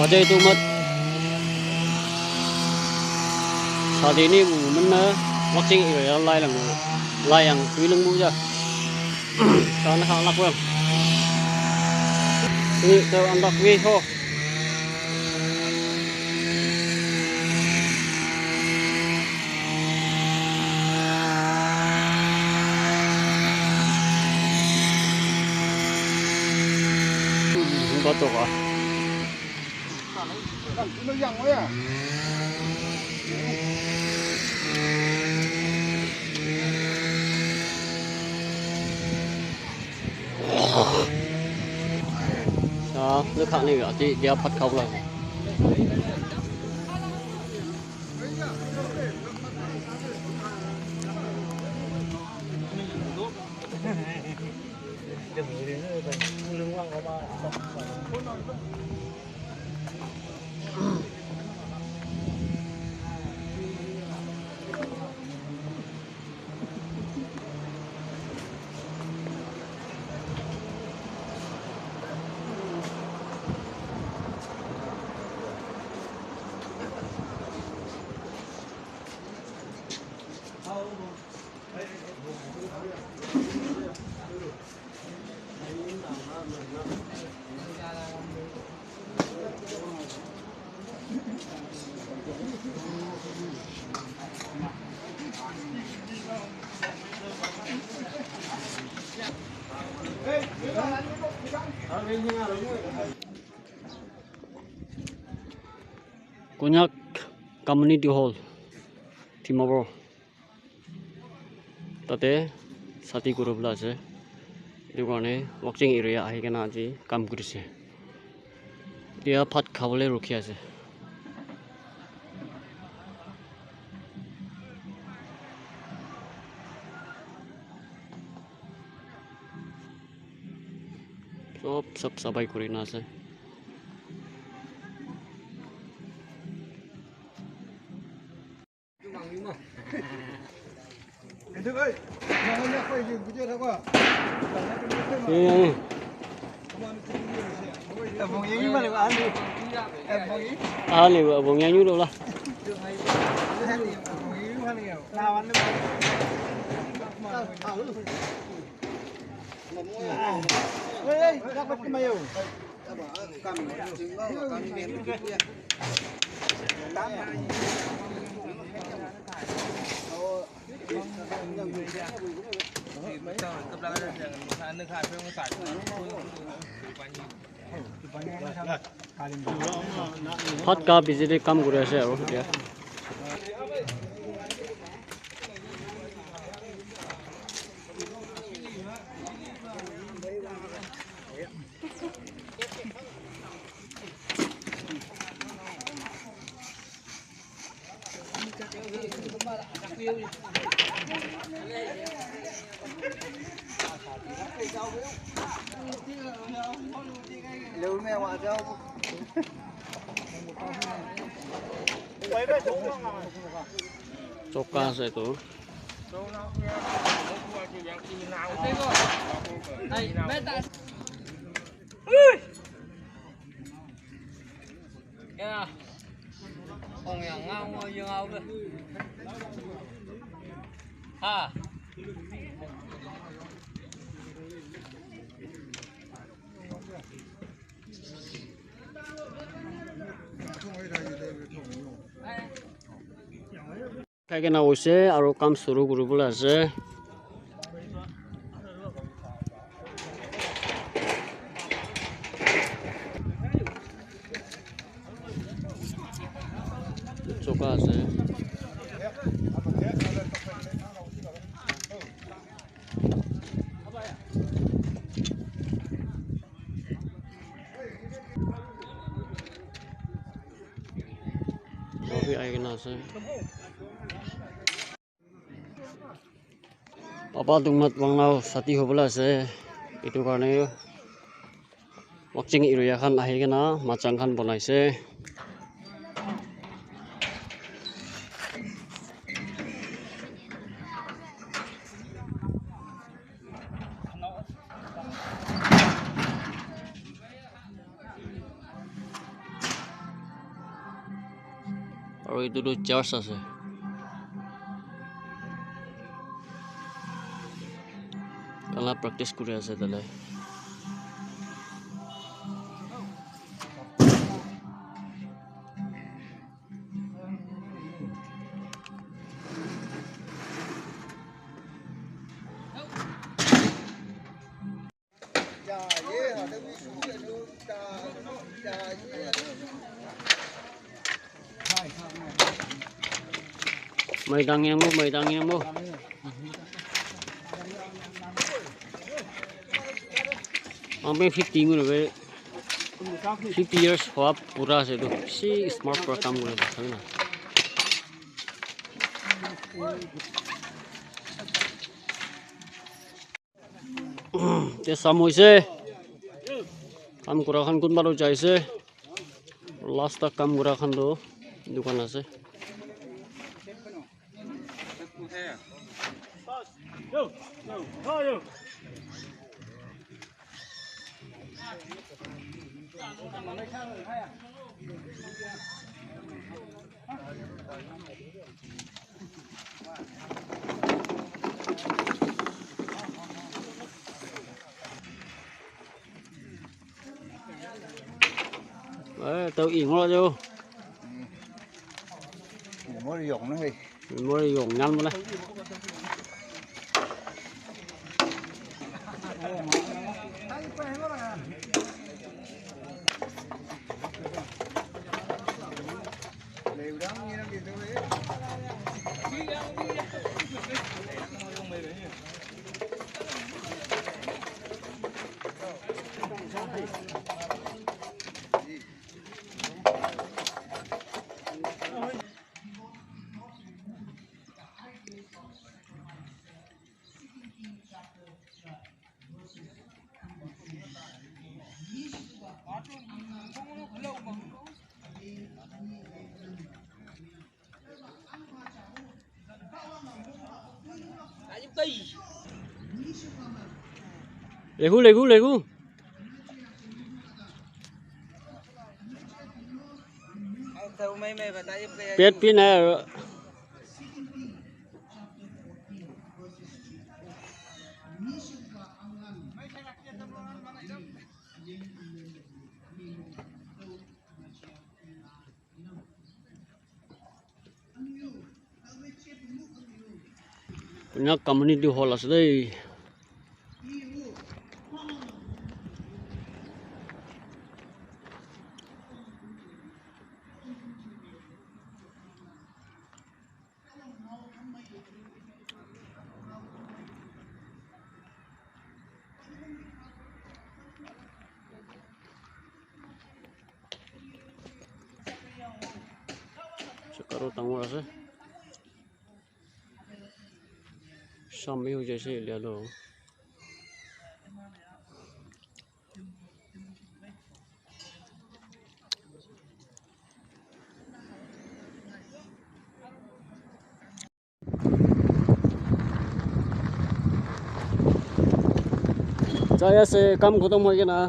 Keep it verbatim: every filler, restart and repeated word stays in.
Aja itu mat. Sadi ni mana Wakching area lai lang lai yang tui lang muja. Sana halak lang. Ini tu anak wi ho. Batok ah. Ah, lu kha ni ga ti dia phat khau la. Konyak Community Hall, Dimapur. Tate sati kuribole ase. Etu karne Wakching area ahi kena aji kam kurise. Etia bhat khabole rukhi ase. Sob sab safai kurina ase. Ah, ni ba bong yang nyulo lah. Phat kha busy de kam kuri ase aru etia. Choka ase etu. Ha. Khai kena hoise aru kam suru kuribole ase. Choka ase. Aru bi ahi kena ase. Papa dungmat wangla sati hobole ase. Etu karne Wakching area khan ahi kena machang khan banai ase. Aru etu tu church ase. Kala practice kuri ase tale. Maidang yang mo, maidang yang mo. Ang pe fifty ngulu be. Fifty years hua pura ase tu. Si smart pura kam gula ase na. Te sam hoise. Kam kura khan kunba toh jaise. Last tak kam kura khan toh dukan ase. Eh, tau ingol aja. Ingol yong na hai. Ingol yong nyan mana. Legu, legu, legu. Pet pi nai aro. Ena community hall ase dei. Chakaro dangor ase. Sham bi hoi jaise etia toh. Jai ase, kam khotom hoi kena.